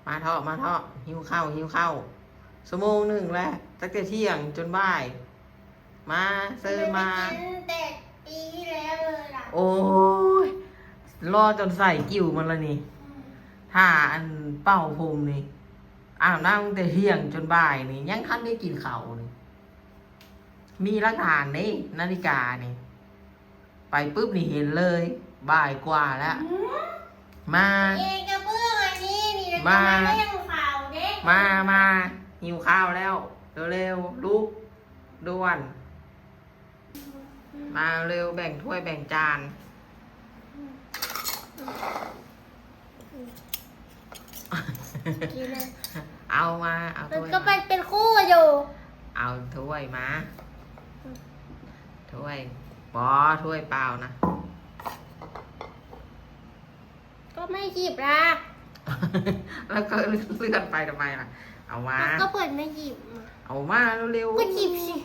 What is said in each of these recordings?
ມາເທາະ ມາເທາະ ຫິວເຂົ້າ ຫິວເຂົ້າ ຊົ່ວໂມງໜຶ່ງແລ້ວ ຕັ້ງແຕ່ທ່ຽງຈົນບ່າຍ ມາເຊີມາ. ໄດ້ກິນແຕ່ປີທີ່ແລ້ວເລີຍລະ. ໂອ້ຍ ລໍຈົນໃສ່ກິ່ວມັນລະນີ້. ອືມ ຖ້າອັນເປົ່າຜົມນີ້ ອາບນ້ຳຕັ້ງແຕ່ທ່ຽງຈົນບ່າຍນີ້ ຍັງທັນໄດ້ກິນເຂົ້ານີ້. ມີຫຼັກຖານເດ້ ນາລິການີ້ ໄປປຶບນີ້ເຫັນເລີຍ ບ່າຍກວ່າແລ້ວ. ອືມ ມາ ເອກະເບື້ອງອັນນີ້ນີ້ ມາ ມາ ຫິວເຂົ້າເດ້ ມາ ມາ ຫິວເຂົ້າແລ້ວ ເລັວໆ ລຸກດ່ວນ ມາເລັວ ແບ່ງຖ້ວຍແບ່ງຈານ. ກິນເລີຍ ເອົາມາ ເອົາຖ້ວຍ ມັນກໍເປັນ ມາ ເປັນຄູ່ຢູ່ ເອົາຖ້ວຍມາ. ອືມ ຖ້ວຍ ບໍ່ ຖ້ວຍເປົ່ານະ ກໍແມ່ຫຍິບລະ ແລ້ວກໍເລື່ອນໄປທຳໄມລະ? ເອົາມາ ກໍເພິ່ນແມ່ຫຍິບມາ ເອົາມາເລັວໆ ກໍຫຍິບຊິ.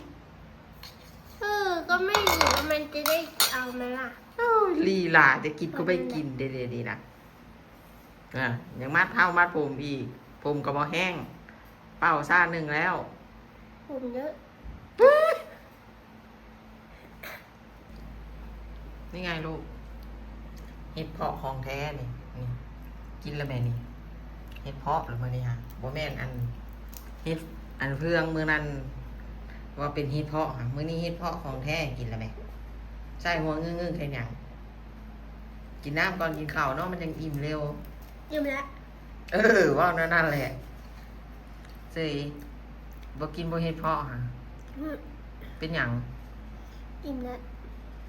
ເອີ ກໍແມ່ຫຍິບ ແລ້ວມັນຈະໄດ້ເອົາມາລະ? ໂອ້ຍ ລີລາ ຈະກິນກໍໄປກິນເດ້ໆ ນີ້ນະ. ອ່າ ຍັງມັດເຫົ້າມັດຜົມອີກ ຜົມກໍບໍ່ແຫ້ງ ເປົ່າຊາດໜຶ່ງແລ້ວ ຜົມເຍອະ. ນີ້ໄງລູກ ເຫັດເຜາະຂອງແທ້ນີ້ ນີ້ ກິນລະແມ່ນີ້ ເຫັດເຜາະລະມື້ນີ້ຫາ ບໍ່ແມ່ນອັນ ເຫັດອັນເຟືອງມື້ນັ້ນ ວ່າເປັນເຫັດເຜາະຫາ ມື້ນີ້ເຫັດເຜາະຂອງແທ້ ກິນລະແມ່ ໃສ່ຫົວງຶ້ງໆ ເຮັດຫຍັງ? ກິນນ້ຳກ່ອນກິນເຂົ້າເນາະ ມັນຈັ່ງອີ່ມເລັວ. ອີ່ມແລ້ວ. ເອີ ເວົ້າແນວນັ້ນແຫຼະ ເສີຍ ບໍ່ກິນບໍ່ເຮັດເພາະຫາ. ອືມ ເປັນຫຍັງ? ອີ່ມແລ້ວ.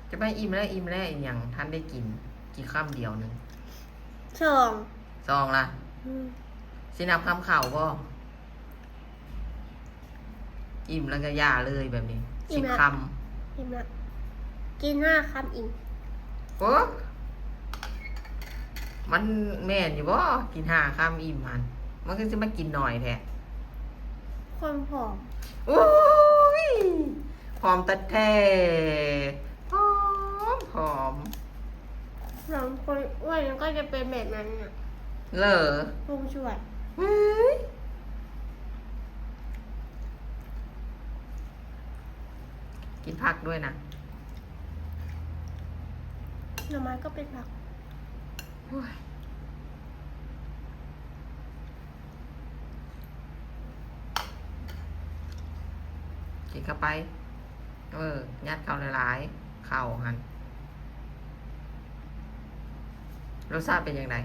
ຈະໄປອີ່ມແລ້ວ ອີ່ມແລ້ວອີ່ຫຍັງ? ທັນໄດ້ກິນ ກິນຄຳດຽວໜຶ່ງ. ສອງ ສອງລະ. ອືມ ຊິນັບຄຳເຂົ້າບໍ່? ອີ່ມແລ້ວກໍຢ່າເລີຍແບບນີ້ ສິບຄຳ. ອີ່ມລະ ກິນຫ້າຄຳອີ່ມ. ໂອ້ ມັນແມ່ນຢູ່ບໍ່? ກິນຫ້າຄຳອີ່ມຫັ້ນ ມັນຄືຊິມາກິນໜ້ອຍແທ້. ຄົນຜອມ. ໂອ້ຍ ຜອມຕັດແທ້ ຜອມ ຜອມ. ສຳລັບຄົນອ້ວນກໍຈະເປັນແບບນັ້ນນະ. ເລີ ຄົນສ່ວນ. ເຮີ້ຍ ກິນຜັກດ້ວຍນະ ໜໍ່ໄມ້ກໍເປັນຜັກ. ໂອ້ຍ ກິນເຂົ້າໄປ ເອີ ຍັດເຂົ້າຫຼາຍໆ ເຂົ້າຫັ້ນ. ລົດຊາດເປັນຈັ່ງໃດ?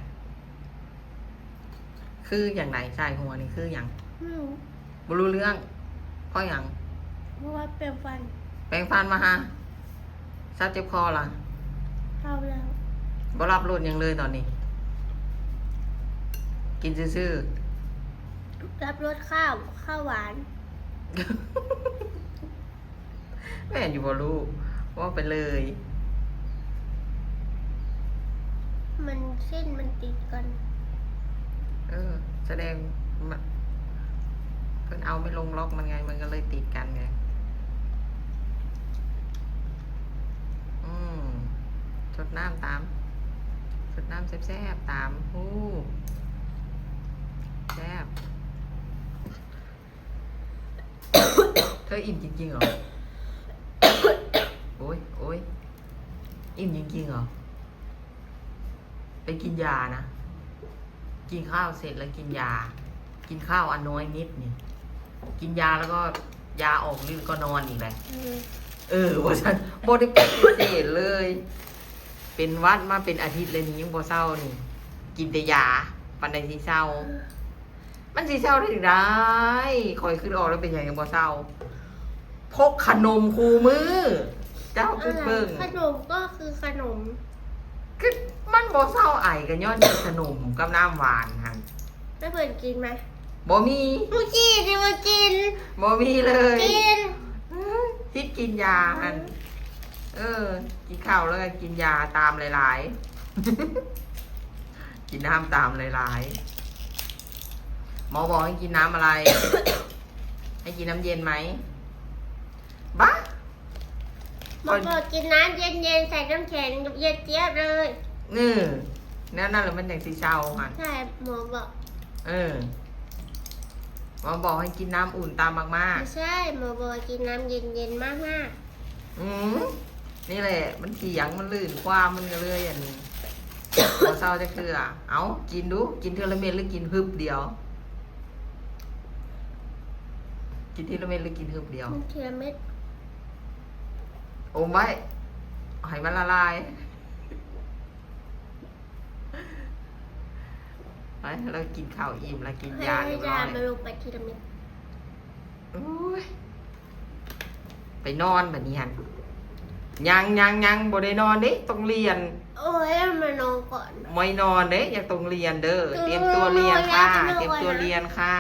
ຄືຫຍັງໃດ? ສາຍຫົວນີ້ຄືຫຍັງ? ບໍ່ຮູ້ ບໍ່ຮູ້ເລື່ອງ. ເພາະຫຍັງ? ເພາະວ່າແປງຟັນ. ແປງຟັນມາຫາ ເຊົາເຈັບຄໍລະ? ເຊົາແລ້ວ. ບໍ່ຮັບລົດຫຍັງເລີຍຕອນນີ້ ກິນຊື່ໆ. ຮັບລົດຂ້າວ ຂ້າວຫວານ. ແມ່ນຢູ່ບໍ່ລູກ? ເວົ້າໄປເລີຍ. ມັນ ເສັ້ນມັນຕິດກັນ. ເອີ ສະແດງ ມັນ ເພິ່ນເອົາໄມ່ລົງລັອກມັນໄງ ມັນກໍເລີຍຕິດກັນໄງ. ອືມ ຊົດນ້ຳຕາມ ຊົດນ້ຳແຊບໆຕາມ. ໂອ້ ແຊບ. ເທີອີ່ມຈິງໆເຫລໍ? ໂອ້ຍ ໂອ້ຍ ອີ່ມຈິງໆເຫລໍ? ໄປກິນຢານະ ກິນຂ້າວເສັດແລ້ວກິນຢາ ກິນຂ້າວອັນນ້ອຍນິດນີ້ ກິນຢາແລ້ວກໍຢາອອກລິດກໍນອນອີກແຫຼະ. ອືມ ເອີ ວ່າຊັ້ນ ບໍ່ໄດ້ປະຕິເສດເລີຍ. ເປັນຫວັດມາເປັນອາທິດແລ້ວນີ້ ຍັງບໍ່ເຊົານີ້ ກິນແຕ່ຢາ ປານໃດຊິເຊົາ? ມັນຊິເຊົາໄດ້ຈັ່ງໃດ? ຂ້ອຍຄິດອອກແລ້ວເປັນຫຍັງຍັງບໍ່ເຊົາ? ພົກຂະໜົມຄູ່ມື້ ເຈົ້າຄິດເບິ່ງ. ຂະໜົມກໍຄືຂະໜົມ ຄືມັນບໍ່ເຊົາໄອ ກໍຍ້ອນກິນຂະໜົມກັບນ້ຳຫວານຫັ້ນ. ແລ້ວເພິ່ນກິນໄໝ? ບໍ່ມີ. ບໍ່ກິນ ບໍ່ກິນ ບໍ່ມີເລີຍ. ກິນ ພິດກິນຢາຫັ້ນ. ເອີ ກິນເຂົ້າແລ້ວກໍກິນຢາຕາມຫຼາຍໆ ກິນນ້ຳຕາມຫຼາຍໆ. ໝໍບອກໃຫ້ກິນນ້ຳອະໄລ? ໃຫ້ກິນນ້ຳເຢັນໄໝ? ບາ! ໝໍບອກກິນນ້ຳເຢັນໆ ໃສ່ນ້ຳແຂງເຢັນຈຽບເລີຍ. ເອີ ແນວນັ້ນລະມັນຈັ່ງຊິເຊົາຫັ້ນ. ໃຊ່ ໝໍບອກ. ເອີ ໝໍບອກໃຫ້ກິນນ້ຳອຸ່ນຕາມໝາກມ້າ. ບໍ່ໃຊ່ ໝໍບອກໃຫ້ກິນນ້ຳເຢັນໆ ມາກໆ. ອືມ ນີ້ແຫຼະ ມັນຖຽງ ມັນລື່ນຄວາມ ມັນກໍເລີຍອັນນີ້ ບໍ່ເຊົາຈັກເທື່ອ. ເອົາ ກິນດູ ກິນເທື່ອລະເມັດ ຫຼືກິນຫຶບດຽວ? ກິນທີລະເມັດ ຫຼືກິນຫຶບດຽວ? ກິນທີລະເມັດ. ອົມໄວ້ ໃຫ້ມັນລະລາຍ. ໄປ ລາວກິນເຂົ້າອີ່ມ ລາວກິນຢາຮຽບຮ້ອຍ. ໃຫ້ຢາມາລົງໄປທີລະເມັດ. ໂອ້ຍ ໄປນອນບາດນີ້ຫັ້ນ. ຍັງ ຍັງ ຍັງ ບໍ່ໄດ້ນອນເດ້ ຕ້ອງລຽນ. ໂອ້ຍ ມານອນກ່ອນ. ບໍ່ໃຫ້ນອນເດ້ ຍັງຕ້ອງລຽນເດີ. ຕຽມຕົວລຽນຄ່າ ຕຽມຕົວລຽນຄ່າ.